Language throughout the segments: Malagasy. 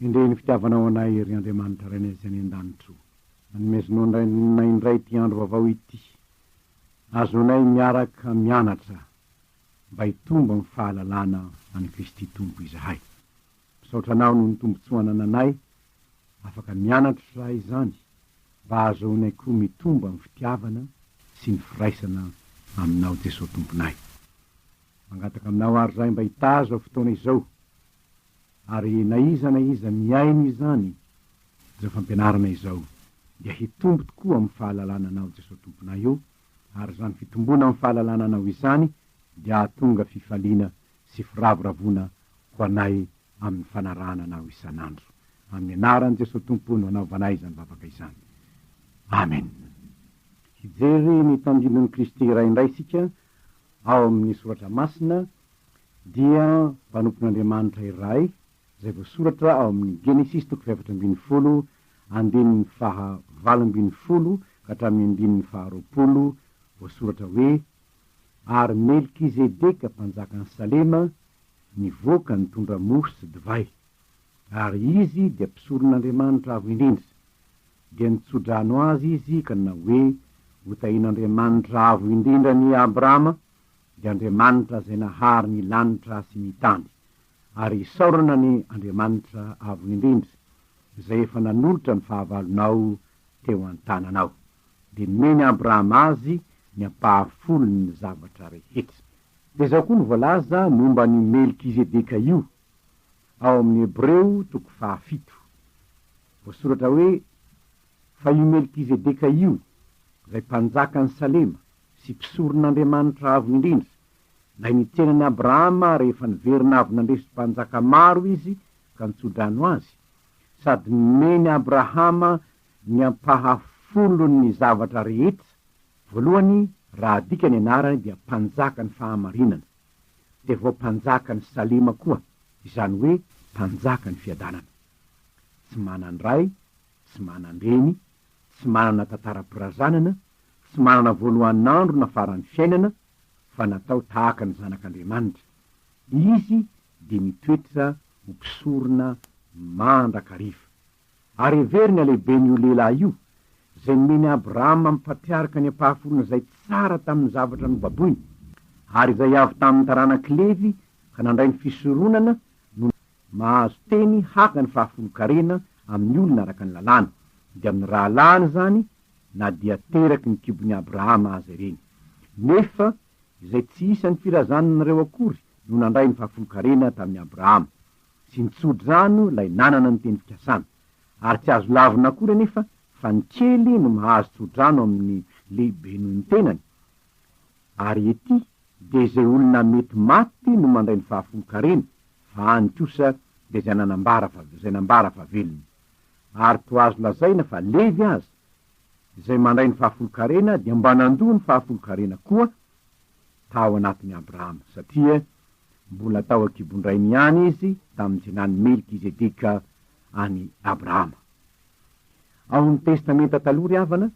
Endrey ny fitiavanao anay, ry Andriamanitra Rainay izay any an-danitra o! Nanomezanao anay indray ity andro vaovao ity, ahazoanay miaraka mianatra mba hitombo amin'ny fahalalana an'i Kristy Tompo izahay. Misaotra Anao noho ny tombontsoa anananay afaka mianatra izany mba hahazoanay koa mitombo amin'ny fitiavana sy ny firaisana Aminao Jesoa Tomponay. Mangataka Aminao ary izahay mba hitaha izao fotoana izao ary na iza na iza mihaino izany izao fampianarana izao dia hitombo tokoa amin'ny fahalalana Anao Jesoa Tomponay o, ary izany fitomboana amin'ny fahalalana Anao izany dia hahatonga fifaliana sy firavoravoana ho anay amin'ny fanarahana Anao isan'andro. Amin'ny anaran'i Jesoa Tompo no anaovanay izany vavaka izany. Amen. Hijery ny tandindon'i Kristy iray indray isika ao amin'ny Soratra Masina, dia mpanompon'Andriamanitra iray izay voasoratra ao amin'ny Genesisy toko fahefatra ambinifolo, andininy faha 18 ka hatramin'ny andininy faha 20, voasoratra hoe, Ary Melkizedeka mpanjakan'i Salema nivoaka nitondra mofo sy divay, ary izy dia mpisoron'Andriamanitra Avo Indrindra. Dia nitso-drano azy izy ka nanao hoe, Hotahian'Andriamanitra Avo Indrindra anie Abrama, dia Andriamanitra izay nahary ny lanitra sy ny tany. Ary isaorana anie Andriamanitra Avo Indrindra, izay efa nanolotra ny fahavalonao teo an-tananao. Dia nomen'i Abrahama azy ny ampahafolon'ny zavatra rehetra. Dia izao koa no voalaza momba an'io Melkizedeka io, ao amin'ny Hebreo toko fahafito. Voasoratra hoe, Fa io Melkizedeka io, izay mpanjakan'i Salema sy mpisoron'Andriamanitra Avo Indrindra, ilay nitsena an'i Abrahama rehefa niverina avy nandresy mpanjaka maro izy ka nitso-drano azy, sady nomen'i Abrahama ny ampahafolon'ny zavatra rehetra, voalohany raha adika ny anarany dia mpanjakan'ny fahamarinana, dia vao mpanjakan'i Salema koa, izany hoe mpanjakan'ny fiadanana. Tsy manan-dray, tsy manan-dreny, tsy manana tantaram-pirazanana, tsy manana voalohan'andro na faran'ny fiainana, fa natao tahaka ny Zanak'Andriamanitra. Izy dia mitoetra ho mpisorona mandrakariva. Ary heveriny halehiben'io lehilahy io, izay nomen'i Abrahama mpatriarka ny ampahafolony izay tsara tamin'ny zavatra nobaboiny, ary izay avy tamin'ny taranak'i Levy ka nandray ny fisoronana no mahazo teny haka ny fahafolon-karena amin'ny olona araka ny lalàna, dia amin'ny rahalahiny izany, na dia teraky ny kibon'i Abrahama aza ireny. Nefa izay tsy isan'ny firazananareo akory no nandray ny fahafolon-karena tamin'i Abrahama. sy ny tso-drano ilay nanana ny teny fikasana, ary tsy azo lavina akory anefa fa ny kely no mahazo tso-drano amin'ny lehibe noho ny tenany, ary ety dia izay olona mety maty no mandray ny fahafolon-karena fa any kosa dia izay nanambara fa izay nambara fa velona. Ary toa azo lazaina fa Levy aza izay mandray ny fahafolon-karena dia mba nandoa ny fahafolon-karena koa tao anatin'i Abrahama, satria Mbola tao an-kibon-drainy ihany izy tamin'ny tsenan'i Melkizedeka an'i Abrahama. Ao amin'ny Testamenta Taloha ry havana,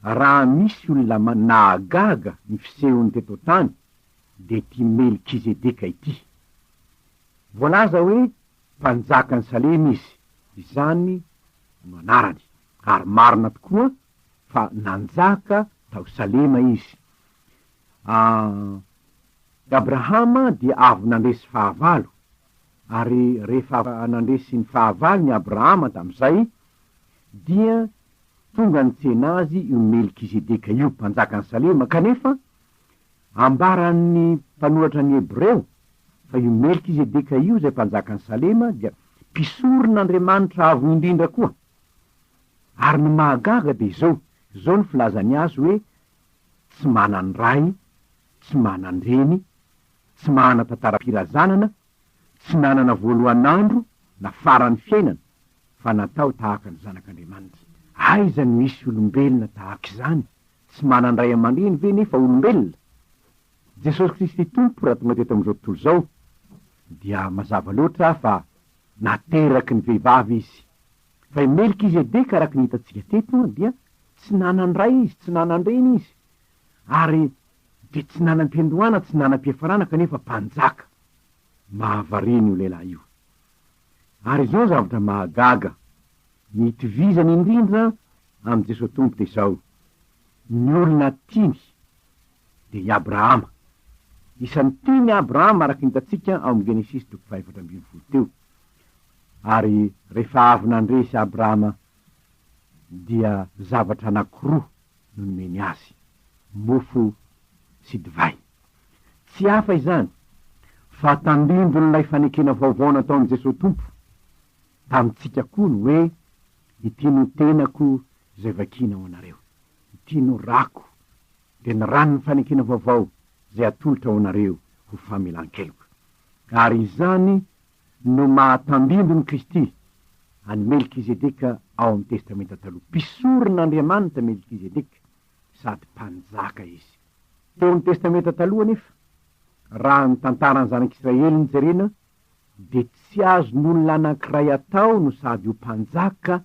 raha misy olona nahagaga ny fisehony teto an-tany dia ity Melkizedeka ity. Voalaza hoe mpanjakan'i Salema izy, izany no anarany, ary marina tokoa fa nanjaka tao Salema izy. I Abrahama dia avy nandresy fahavalo, ary rehefa nandresy ny fahavalony Abrahama tamin'izay, dia tonga nitsena azy io Melkizedeka io, mpanjakan'i Salema, kanefa ambaran'ny mpanoratra ny Hebreo fa io Melkizedeka io izay mpanjakan'i Salema dia mpisoron'Andriamanitra Avo Indrindra koa. Ary ny mahagaga dia izao, izao no filazany azy hoe tsy manan-dray, tsy manan-dreny, tsy manana tantaram-pirazanana, tsy nanana voalohan'andro na faran'ny fiainana, fa natao tahaka ny Zanak'Andriamanitra. Aiza no hisy olombelona tahaka izany? Tsy manan-dray aman-dreny ve nefa olombelona? Jesosy Kristy Tompo raha tonga teto amin'izao tontolo izao dia mazava loatra fa nateraky ny vehivavy Izy. Fa i Melkizedeka araka ny hitantsika teto dia tsy nanan-dray izy, tsy nanan-dreny izy, ary dia tsy nanam-piandohana, tsy nanam-piafarana kanefa mpanjaka. Mahavariana io lehilahy io. Ary izao zavatra mahagaga, ny itovizany indrindra amin'i Jesoa Tompo dia izao, ny olona tiany dia i Abrahama. Isan'ny tiany Abrahama araka ny hitantsika ao amin'ny Genesisy toko fahaefatra ambinifolo teo. Ary rehefa avy nandresy Abrahama dia zavatra anankiroa no nomeny azy, mofo sy divay. Tsy hafa izany fa tandindon'ilay fanekena vaovao nataon'i Jesoa Tompo tamintsika koa ny hoe, Ity no tenako izay vakiana ho anareo. Ity no rako, dia ny ran'ny fanekena vaovao izay atolotra ho anareo ho famelan-keloka. Ary izany no maha-tandindon'i Kristy an'i Melkizedeka ao amin'ny Testamenta Taloha. Mpisoron'Andriamanitra Melkizedeka sady mpanjaka izy. Teo amin'ny Testamenta Taloha anefa, raha ny tantaran'ny Zanak'Israely no jerena, dia tsy azon'olona anankiray atao no sady ho mpanjaka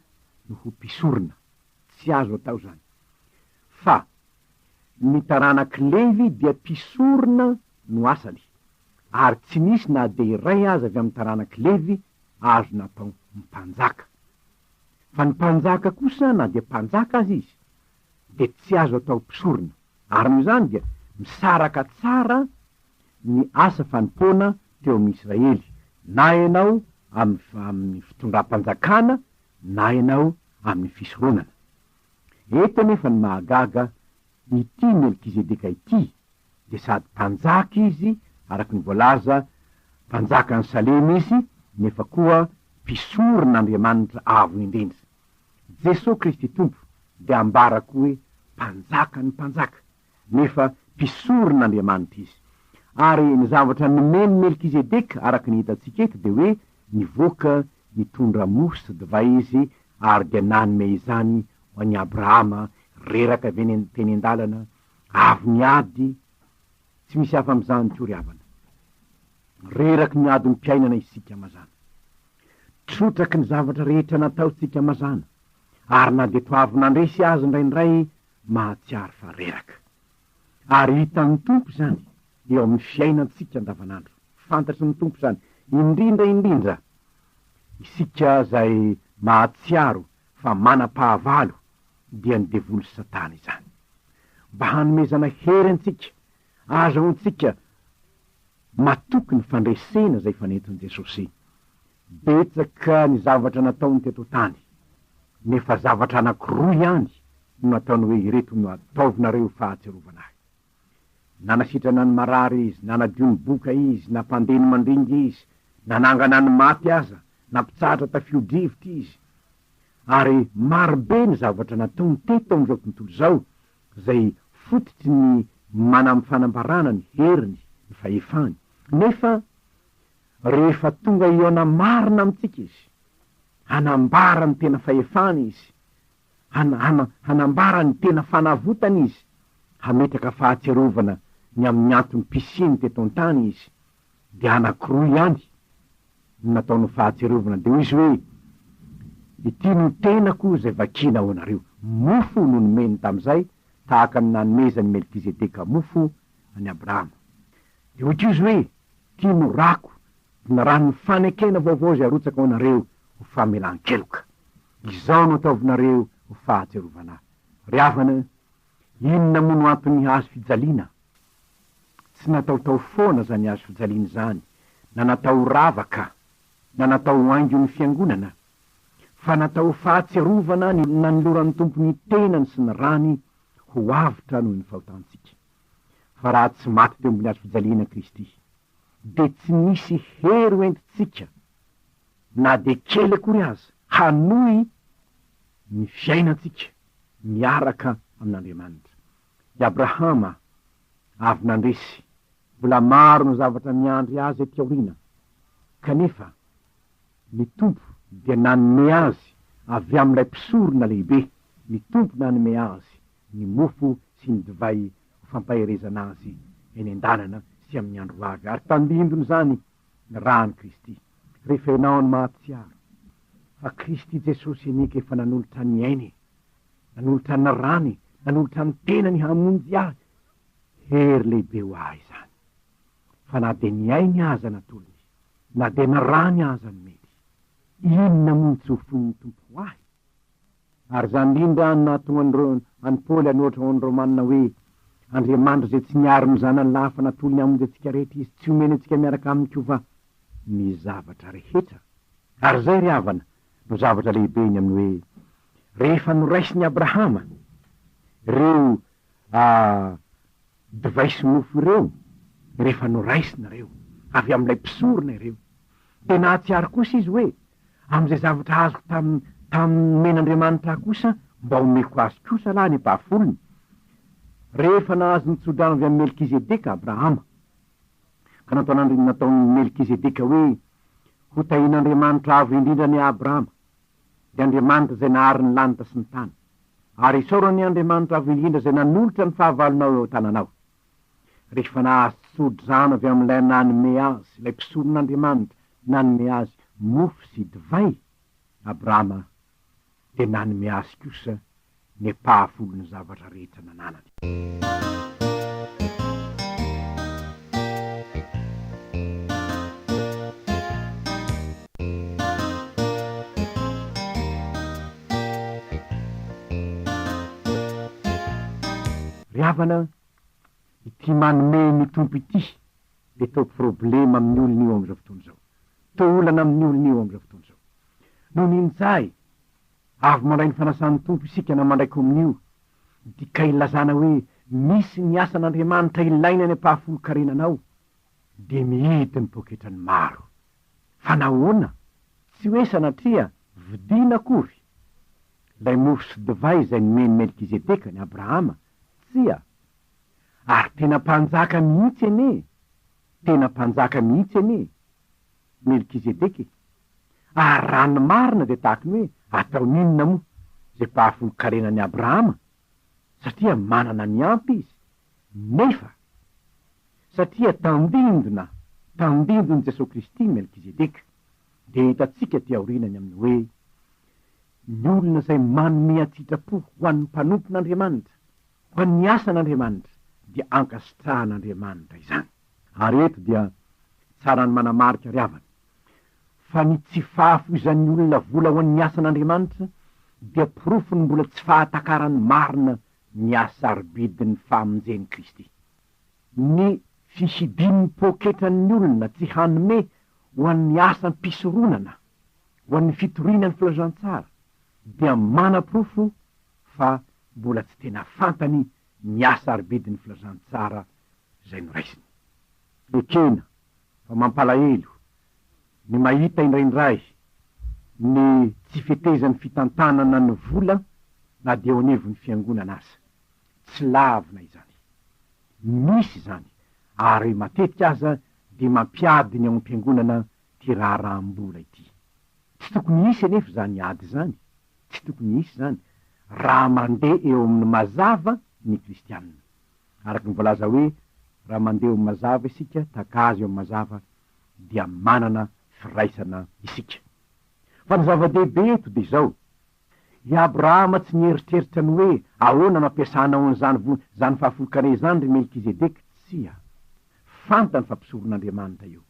no ho mpisorona. Tsy azo atao izany. Fa ny taranak'i Levy dia mpisorona no asany, ary tsy nisy na dia iray aza avy amin'ny taranak'i Levy azo natao mpanjaka. Fa ny mpanjaka kosa, na dia mpanjaka aza izy, dia tsy azo atao mpisorona. Ary noho izany dia misaraka tsara ny asa fanompoana teo amin'ny Israely, na ianao amin'ny fitondram-panjakana na ianao amin'ny fisoronana. Eto anefa ny mahagaga, ity Melkizedeka ity dia sady mpanjaka izy, araka ny voalaza, mpanjakan'i Salema izy, nefa koa mpisoron'Andriamanitra Avo Indrindra. Jesoa Kristy Tompo dia ambara koa hoe Mpanjakan'ny mpanjaka, nefa mpisoron'Andriamanitra izy. Ary ny zavatra nomen'i Melkizedeka, araka ny hitantsika eto, dia hoe nivoaka nitondra mofo sy divay izy ary dia nanome izany ho an'i Abrahama, reraka avy eny teny an-dalana, avy niady, tsy misy hafa amin'izany koa ry havana. Reraky ny adim-piainana isika mazàna. Trotraky ny zavatra rehetra nataontsika mazàna, ary na dia toa avy nandresy aza indraindray mahatsiaro fa reraka. Ary hitan'ny Tompo izany eo amin'ny fiainantsika andavanandro. Fantatry ny Tompo izany, indrindra indrindra isika izay mahatsiaro fa manam-pahavalo dia ny devoly Satana izany. Mba hanomezana hery antsika, ahazahoantsika matoky ny fandresena izay efa nentin'i Jesosy. Betsaka ny zavatra nataony teto an-tany, nefa zavatra anankiroa ihany no nataony hoe ireto no ataovinareo fahatsiarovana ahy. Nanasitrana ny marary izy, nanadio ny boka izy, nampandeha ny mandringa izy, nanangana ny maty aza, nampitsahatra tafio-drivotra izy. Ary marobe ny zavatra nataony teto amin'izao tontolo izao izay fototry ny manam fanambarana ny heriny, ny fahefany. Nefa rehefa tonga hihaona marina amintsika izy, hanambara ny tena fahefany izy, hana, hana, hanambara ny tena fanavotana izy, hametraka fahatsiarovana ny amin'ny antom-pisiany teto an-tany izy, dia anankiroa ihany no nataony ho fahatsiarovana, dia hoy izy hoe, Ity no tenako izay vakiana ho anareo. Mofo no nomeny tamin'izay, tahaka ny nanomezan'i Melkizedeka mofo an'i Abrahama. Dia hoy koa izy hoe, Ity no rako, ny ran'ny fanekena vaovao izay arotsaka ho anareo ho famelan-keloka. Izao no ataovinareo ho fahatsiarovana ahy. Ry havana, inona moa no anton'ny hazo fijaliana? Tsy nataotao foana izany hazo fijaliana izany, na natao ho ravaka, na natao ho haingon'ny fiangonana, fa natao ho fahatsiarovana ny nanoloran'ny Tompo ny tenany sy ny rany ho avotra noho ny fahotantsika. Fa raha tsy maty teo ambony hazo fijaliana Kristy, dia tsy nisy hery ho entintsika na dia kely akory aza hanohy ny fiainantsika miaraka amin'Andriamanitra. I Abrahama avy nandresy. Mbola maro ny zavatra miandry azy aty aoriana, kanefa ny Tompo dia nanome azy avy amin'ilay mpisorona lehibe, ny Tompo nanome azy ny mofo sy ny divay ho fampaherezana azy eny an-dalana sy amin'ny andro ho avy, ary tandindon'izany ny ràn'i Kristy. Rehefa ianao no mahatsiaro fa Kristy Jesosy anie ka efa nanolotra ny ainy e, nanolotra ny ràny, nanolotra ny tenany hamonjy ahy, hery lehibe ho ahy izany. Fa na dia ny ainy aza natolony, na dia ny ràny aza nomeny. Inona moa no tsy ho foin'ny Tompo ho ahy? Ary izany indrindra no nahatonga an'i an'i Paoly hanoratra ho an'ny Romana hoe, Andriamanitra izay tsy niaro ny Zanany lahy fa natolony hamonjy antsika rehetra Izy, tsy omeny antsika miaraka Aminy koa va ny zavatra rehetra? Ary izay, ry havana, no zavatra lehibe ny amin'ny hoe, rehefa noraisin'i Abrahama ireo divay sy mofo ireo, rehefa noraisina ireo, avy amin'ilay mpisorona ireo, dia nahatsiaro kosa izy hoe, Amin'izay zavatra azoko tamin'ny tamin'ny nomen'Andriamanitra ahy kosa, mba omeko azy kosa lahy ny ampahafolony. Rehefa nahazo ny tsodrano avy amin'i Melkizedeka Abrahama, ka nataon'Andri nataon'i Melkizedeka hoe, Ho tahian'Andriamanitra Avo Indrindra anie Abrahama, dia Andriamanitra izay nahary ny lanitra sy ny tany, ary isaorana anie Andriamanitra Avo Indrindra izay nanolotra ny fahavalonao eo an-tananao. Rehefa nahazo tso-drano avy amin'ilay nanome azy, ilay mpisoron'Andriamanitra nanome azy mofo sy divay, Abrahama dia nanome azy kosa ny ampahafolon'ny zavatra rehetra nananany. Ry havana, Ity manome ny Tompo ity dia toa problema amin'ny olona io amin'izao fotoana izao. Toa olana amin'ny olona io amin'izao fotoana izao. Nony injay avy mandray ny fanasan'ny Tompo isika na mandray komonio dia ka ilazana hoe misy ny asan'Andriamanitra ilaina any am-pahafolon-karenanao dia mihidy ny poketran'ny maro. Fa nahoana? Tsy hoe sanatria vidiana akory ilay mofo sy divay izay nomen'i Melkizedeka an'i Abrahama Tsia! Ary tena mpanjaka mihitsy anie, tena mpanjaka mihitsy anie Melkizedeka e! Ary raha ny marina dia tahaky ny hoe ataony inona moa izay mpahafolon-karenan'i Abrahama, satria manana ny ampy izy, nefa satria tandindona, tandindon'i Jesoa Kristy Melkizedeka, dia hitantsika aty aoriana ny amin'ny hoe Ny olona izay manome an-tsitrapo ho an'ny mpanompon'Andriamanitra, ho an'ny asan'Andriamanitra, dia ankasitrahan'Andriamanitra izany. Ary eto dia tsara ny manamarika ry havana, fa ny tsy fahafoizan'ny olona vola ho an'ny asan'Andriamanitra dia porofon'ny mbola tsy fahatakarany marina ny hasarobidin'ny famonjen'i Kristy. Ny fihidian'ny poketran'ny olona tsy hanome ho an'ny asam-pisoronana ho an'ny fitoriana ny filazantsara dia manaporofo fa mbola tsy tena fantany ny hasarobidin'ny filazantsara izay noraisiny. Ekena fa mampalahelo ny mahita indraindray ny tsy fetezan'ny fitantanana ny vola na dia eo anivon'ny fiangonana aza. Tsy lavina izany. Misy izany ary matetika aza dia mampiady ny ao am-piangonana ity raharaham-bola ity. Tsy tokony hisy anefa izany ady izany, tsy tokony hisy izany raha mandeha eo amin'ny mazava ny kristianina. Araka ny voalaza hoe raha mandeha eo amin'ny mazava isika, tahaka azy eo amin'ny mazava, dia manana firaisana isika. Fa ny zava-dehibe eto dia izao, i Abrahama tsy nieritreritra ny hoe ahoana no ampiasanao an'izany vola, izany fahafolon-karena izany ry Melkizedeka, tsia. Fantany fa mpisoron'Andriamanitra io.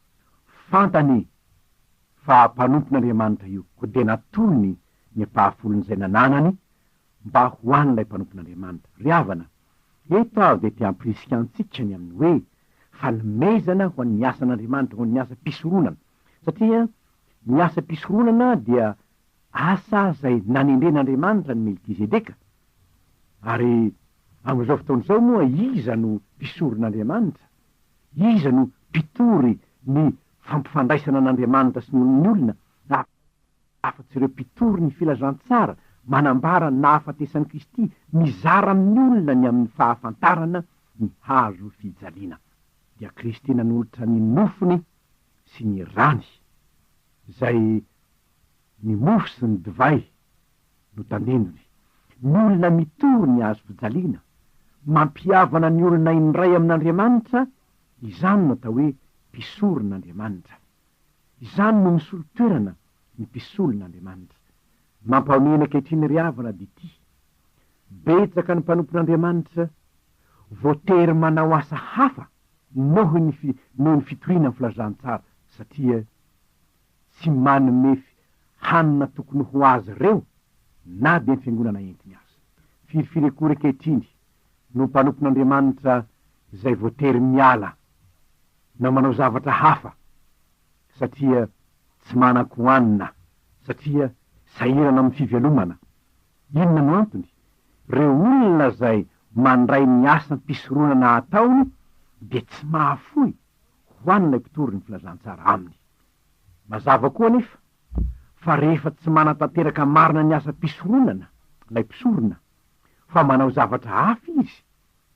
Fantany fa mpanompon'Andriamanitra io, koa dia natolony ny ampahafolon'izay nananany mba ho an'ilay mpanompon'Andriamanitra. Ry havana, eto aho dia te hampirisika antsika ny amin'ny hoe fanomezana ho an'ny asan'Andriamanitra, ho an'ny asam-pisoronana. Satria ny asam-pisoronana dia asa izay nanendren'Andriamanitra an'i Melkizedeka. Ary amin'izao fotoana izao moa iza no mpisoron'Andriamanitra? Iza no mpitory ny fampifandraisana an'Andriamanitra sy ny olon'ny olona afa-tsy ireo mpitory ny filazantsara manambara ny nahafatesan'i Kristy mizara amin'ny olona ny amin'ny fahafantarana ny hazo fijaliana. Dia Kristy nanolotra ny nofony sy ny rany, izay ny mofo sy ny divay no tandindony. Ny olona mitory ny hazo fijaliana, mampihavana ny olona indray amin'Andriamanitra, izany no atao hoe mpisoron'Andriamanitra. Izany no misolo toerana ny mpisolon'Andriamanitra. Mampahonena ankehitriny ry havana dia ity, betsaka ny mpanompon'Andriamanitra voatery manao asa hafa noho ny noho ny fitoriana ny filazantsara satria tsy manome. hanina tokony ho azy ireo na dia ny fiangonana entiny aza. Firifiry akory ankehitriny no mpanompon'Andriamanitra izay voatery miala na manao zavatra hafa satria tsy manan-kohanina, satria sahirana amin'ny fivelomana. Inona no antony? Ireo olona izay mandray ny asam-pisoronana ataony dia tsy mahafoy ho an'ilay mpitory ny filazantsara aminy. Mazava koa anefa fa rehefa tsy manatanteraka marina ny asam-pisoronana ilay mpisorona fa manao zavatra hafa izy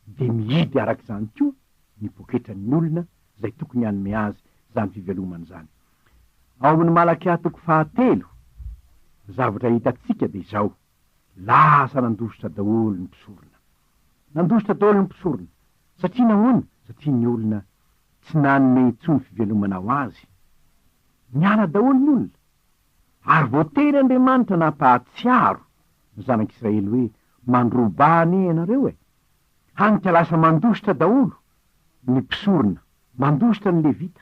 dia mihidy araka izany koa ny poketran'ny olona izay tokony hanome azy izany fivelomana izany. Ao amin'ny Malakia toko fahatelo, ny zavatra hitantsika dia izao, lasa nandositra daholo ny mpisorona. Nandositra daholo ny mpisorona. Satria nahoana? Satria ny olona tsy nanome intsony fivelomana ho azy. Niala daholo ny olona. Ary voatery Andriamanitra nampahatsiaro ny zanak'Israely hoe, Mandrobà anie ianareo e! Hany ka lasa mandositra daholo ny mpisorona, mandositra ny Levita.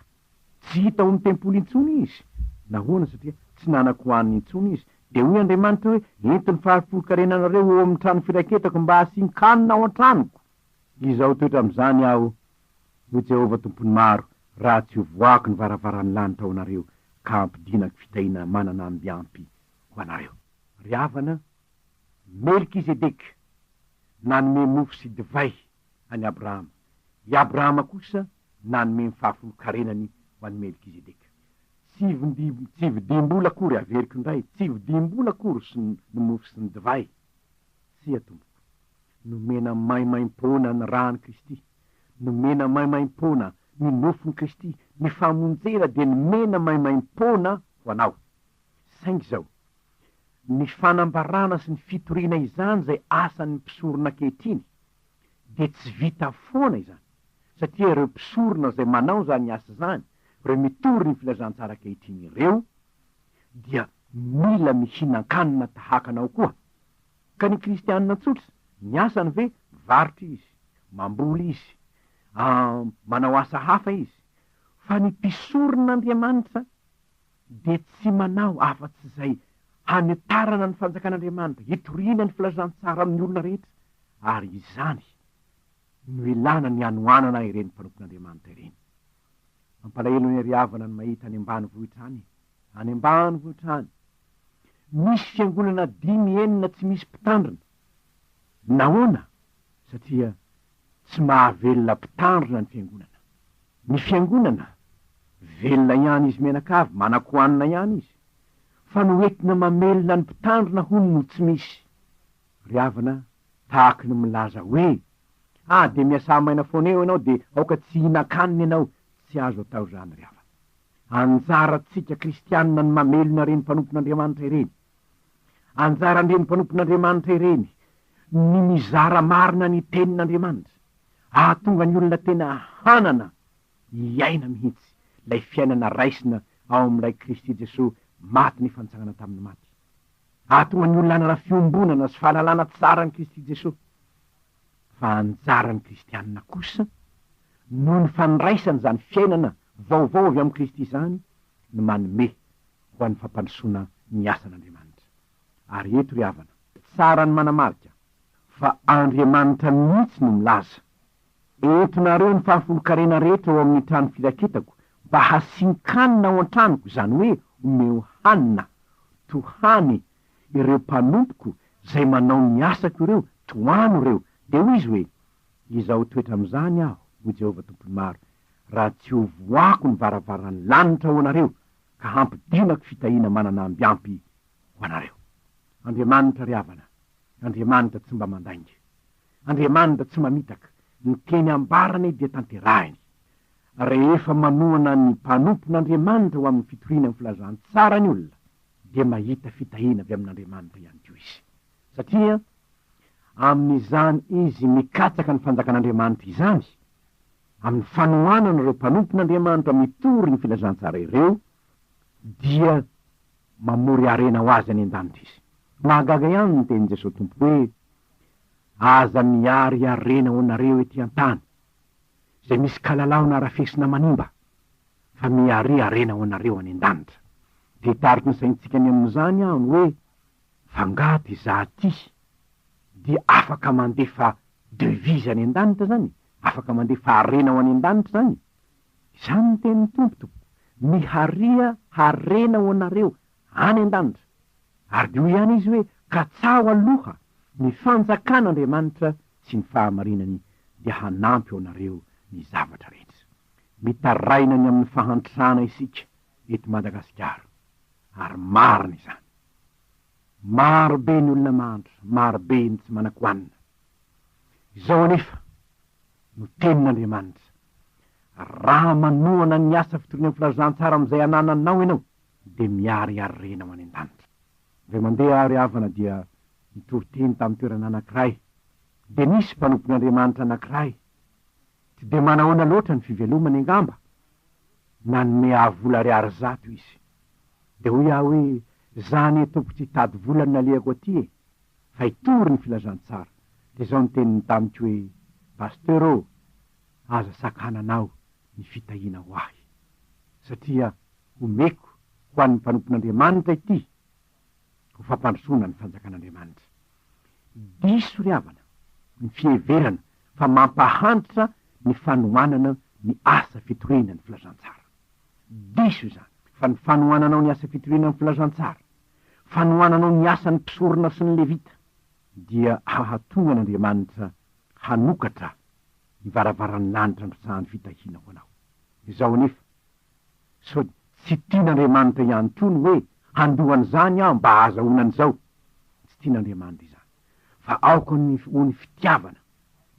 Tsy hita ao amin'ny tempoly intsony izy. Nahoana? Satria tsy nanan-kohanina intsony izy. Dia hoy Andriamanitra hoe, Ento ny fahafolon-karenanareo ho ao amin'ny trano firaketako mba hasian-kanina ao an-tranoko. Izao toetra amin'izany Aho, hoy Jehovah Tompon'ny maro, raha tsy hovoahako ny varavaran'ny lanitra ho anareo ka hampidinako fitahiana manana amby ampy ho anareo. Ry havana, Melkizedeka nanome mofo sy divay an'i Abrahama, i Abrahama kosa nanome ny fahafolon-karenany ho an'i Melkizedeka. Tsy tsy vidim-bola akory, averiko indray, tsy vidim-bola akory sy ny mofo sy ny divay. Tsia, tompoko. Nomena maimaimpoana ny ràn'i Kristy. Nomena maimaimpoana ny nofon'i Kristy. Ny famonjena dia nomena maimaimpoana ho anao. Saingy izao, ny fanambarana sy ny fitoriana izany izay asan'ny mpisorona ankehitriny dia tsy vita foana izany, satria ireo mpisorona izay manao izany asa izany, ireo mitory ny filazantsara ankehitriny ireo, dia mila mihinan-kanina tahaka anao koa. Ka ny kristianina tsotra, ny asany ve, mivarotra izy, mamboly izy, manao asa hafa izy, fa ny mpisoron'Andriamanitra dia tsy manao afa-tsy izay hanitarana ny fanjakan'Andriamanitra, hitoriana ny filazantsara amin'ny olona rehetra, ary izany no ilana ny hanoanana ireny mpanompon'Andriamanitra ireny. Mampalahelo ny ry havana ny mahita any ambanivohitra any, any ambanivohitra any, misy fiangonana dimy enina tsy misy mpitandrina. Nahoana? Satria tsy mahavelona mpitandrina ny fiangonana. Ny fiangonana, velona ihany izy mianakavy, manan-kohanina ihany izy. Fa ny hoentina mamelona ny mpitandrina hono no tsy misy. Ry havana, tahaky ny milaza hoe, Ah, dia miasà maina foana eo ianao dia aoka tsy hihinan-kanina ianao. Tsy azo atao izany ry havana. Anjarantsika kristianina ny mamelona ireny mpanompon'Andriamanitra ireny. Anjaran'ireny mpanompon'Andriamanitra ireny ny mizara marina ny Tenin'Andriamanitra, hahatonga ny olona tena hanana hiaina mihitsy ilay fiainana raisina ao amin'ilay Kristy Jesoa maty nifantsangana tamin'ny maty. Hahatonga ny olona hanana fiombonana sy fahalalana tsara an'i Kristy Jesoa. Fa anjaran'ny kristianina kosa, noho ny fandraisany izany fiainana vaovao avy amin'i Kristy izany, ny manome ho an'ny fampandrosoana ny asan'Andriamanitra. Ary eto ry havana, tsara ny manamarika fa Andriamanitra mihitsy no milaza, Entinareo ny fahafolon-karena rehetra ao amin'ny trano firaketako mba hasian-kanina ao an-tranoko, izany hoe omeo hanina, tohany ireo mpanompoko izay manao ny asako ireo, tohano ireo. Dia hoy izy hoe, Izao toetra amin'izany aho, hoy Jehovah Tompon'ny maro, raha tsy hovohako ny varavaran'ny lanitra ho anareo, ka hampidinako fitahiana manana amby ampy ho anareo. Andriamanitra ry havana, Andriamanitra tsy mba mandainga. Andriamanitra tsy mamitaka, ny teny ambarany dia tanterahiny. Rehefa manohana ny mpanompon'Andriamanitra ho amin'ny fitoriana ny filazantsara ny olona, dia mahita fitahiana avy amin'Andriamanitra ihany koa izy. Satria amin'izany izy mikatsaka ny fanjakan'Andriamanitra izany, amin'ny fanohanana ireo mpanompon'Andriamanitra mitory ny filazantsara ireo, dia mamory harena ho azy any an-danitra izy. Mahagaga ihany ny tenin'i Jesoa Tompo hoe, Aza mihary harena ho anareo ety an-tany, izay misy kalalao na rafesina manimba, fa miharia harena ho anareo any an-danitra. Te hitarika ny saintsika ny amin'izany aho ny hoe f'angaha ty za ty dia afaka mandefa devise any an-danitra zany? Afaka mandefa harena ho any an-danitra zany? Izany ny tenin'ny Tompo tompoko, miharia harena ho anareo any an-danitra. Ary dia hoy ihany izy hoe, Katsaho aloha ny fanjakan'Andriamanitra sy ny fahamarinany dia hanampy ho anareo ny zavatra rehetra. Mitaraina ny amin'ny fahantrana isika eto Madagasikara ary marina izany. Maro be ny olona mahantra, maro be ny tsy manan-kohanina. Izao anefa no tenin'Andriamanitra, Raha manohana ny asa fitoriana ny filazantsara amin'izay anananao ianao, dia miharihary rena ho any an-danitra. Indray mandeha aho ry havana dia nitory teny tamin'ny toerana anankiray, dia nisy mpanompon'Andriamanitra anankiray, tsy dia manahoana loatra ny fivelomany angamba, nanome ahy vola ariary zato izy. Dia hoy aho hoe, Za anie tompoko tsy hitady vola no nalehako aty e, fa hitory ny filazantsara. Dia izao ny teniny tamiko hoe, Pasteur ô, aza sakananao ny fitahiana ho ahy, satria homeko ho an'ny mpanompon'Andriamanitra ity ho fampandrosoana ny fanjakan'Andriamanitra. Diso ry havana ny fiheverana fa mampahantra ny fanohanana ny asa fitoriana ny filazantsara. Diso izany, fa ny fanohananao ny asa fitoriana ny filazantsara, fanohananao ny asan'ny mpisorona sy ny levita, dia hahatonga an'Andriamanitra hanokatra ny varavaran'ny lanitra handrotsahany fitahiana ho anao. Izao anefa, sao tsy tian'Andriamanitra ihany koa ny hoe handoa an'izany aho mba hahazahoana an'izao. Tsy tian'Andriamanitra izany. Fa aoka ny ho ny fitiavana,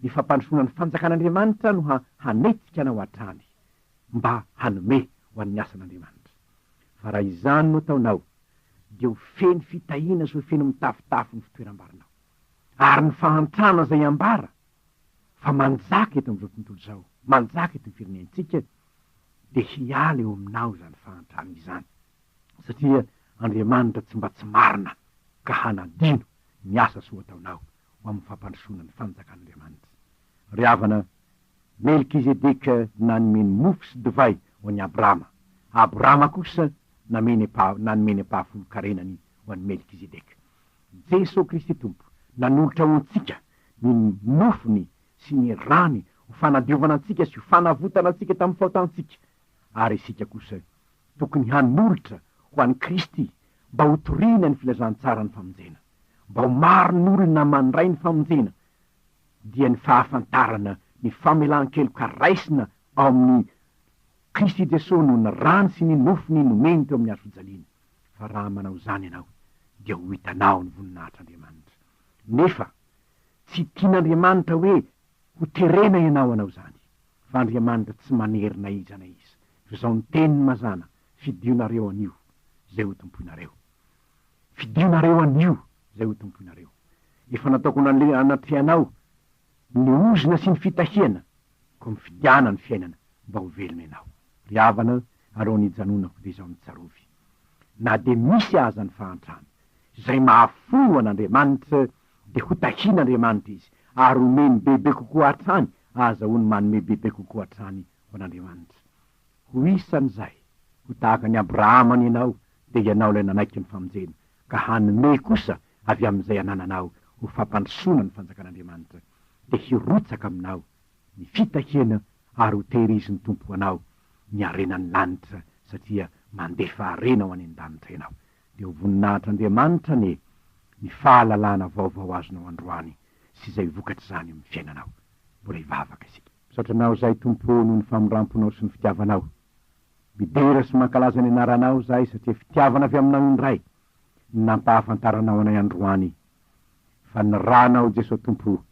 ny fampandrosoana ny fanjakan'Andriamanitra no hanetsika anao hatrany mba hanome ho an'ny asan'Andriamanitra. Fa raha izany no ataonao, dia ho feno fitahiana sy ho feno mitafotafo ny fitoeram-barinao. Ary ny fahantrana izay ambara fa manjaka eto amin'izao tontolo izao, manjaka eto amin'ny firenentsika, dia hiala eo aminao izany fahantrana izany, satria Andriamanitra tsy mba tsy marina ka hanadino ny asa soa ataonao ho amin'ny fampandrosoana ny fanjakan'Andriamanitra. Ry havana, Melkizedeka nanome ny mofo sy divay ho an'i Abrama, Abrama kosa nanome ny ampahafolon-karenany ho an'i Melkizedeka. Jesoa Kristy Tompo nanolotra ho antsika ny nofony sy ny rany ho fanadiovana antsika sy ho fanavotana antsika tamin'ny fahotantsika, ary isika kosa tokony hanolotra ho an'i Kristy mba hotorina ny filazantsaran'ny famonjena, mba ho maro ny olona mandray ny famonjena, dia ny fahafantarana ny famelan-keloka raisina ao amin'i Kristy Jesoa noho ny rany sy ny nofony nomeny teo amin'ny hazo fijaliana. Fa raha manao izany ianao, dia ho hitanao ny voninahitr'Andriamanitra. Nefa tsy tian'Andriamanitra hoe ho terena ianao hanao izany, fa Andriamanitra tsy manery na iza na iza. Fa izao ny teniny mazàna, Fidionareo anio izay ho tompoinareo. Fidionareo anio izay ho tompoinareo. Efa nataoko anatrehanao ny ozona sy ny fitahiana, koa mifidiana ny fiainana mba ho velona ianao. Ry havana, alohan'ny hijanonako dia izao no tsarovy, na dia misy aza ny fahantrana, izay mahafoy ho an'Andriamanitra dia ho tahian'Andriamanitra izy ary homeny bebe kokoa hatrany ahazahoany manome bebe kokoa hatrany ho an'Andriamanitra. Ho isan'izay ho tahaka an'i Abrahama anie ianao dia ianao ilay nanaiky ny famonjena ka hanome kosa avy amin'izay anananao ho fampandrosoana ny fanjakan'Andriamanitra dia hirotsaka aminao ny fitahiana ary ho tehirizin'ny Tompo ho anao ny harenan'ny lanitra satria mandefa harena ho any an-danitra ianao. Dia ho voninahitr'Andriamanitra anie ny fahalalana vaovao azonao androany sy izay vokatr'izany amin'ny fiainanao. Mbola hivavaka isika. Misaotra Anao izahay Tompo o noho ny famindramponao sy ny fitiavanao. Midera sy mankalaza ny anaranao izahay satria fitiavana avy aminao indray no nampahafantaranao anay androany fa ny ranao Jesoa Tompo o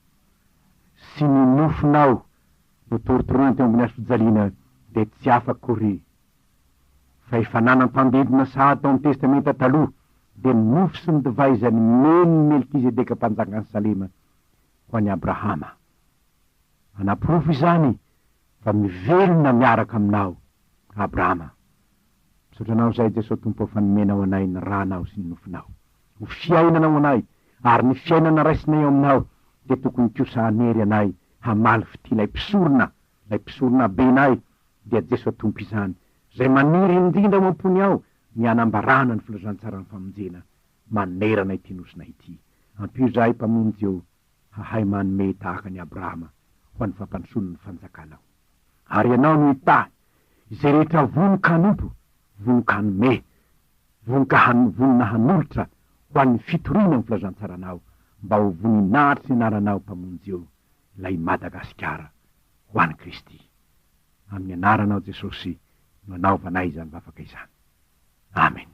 sy ny nofonao notorotoroina teo ambony hazofijaliana dia tsy hafa akory fa efa nanam-pandidina sahady tao amin'ny Testamenta Taloha dia ny mofo sy ny divay izay nomen'i Melkizedeka mpanjakan'i Salema ho an'i Abrahama. Manaporofo izany fa mivelona miaraka aminao Abrahama. Misaotra Anao izahay Jesoa Tompo fa nomenao anay ny Ranao sy ny Nofonao ho fiainana ho anay ary ny fiainana raisinay ao aminao dia tokony kosa hanery anay hamaly fitia ilay mpisorona ilay mpisorona benay dia Jesoa Tompo izany izay maniry indrindra ao am-pony ao. ny hanambarana ny filazantsaran'ny famonjena manerana ity nosinay ity. Ampio izahay Mpamonjy ô, hahay manome tahaka an'i Abrahama ho an'ny fampandrosoana ny fanjakanao. Ary Ianao no hitahy izay rehetra vonon-kanompo, vonon-kanome, vonon-ka vonona hanolotra ho an'ny fitoriana ny filazantsaranao mba ho voninahitry ny anaranao Mpamonjy ô, ilay Madagasikara ho an'i Kristy. Amin'ny anaranao Jesosy no anaovanay izany vavaka izany. Amen.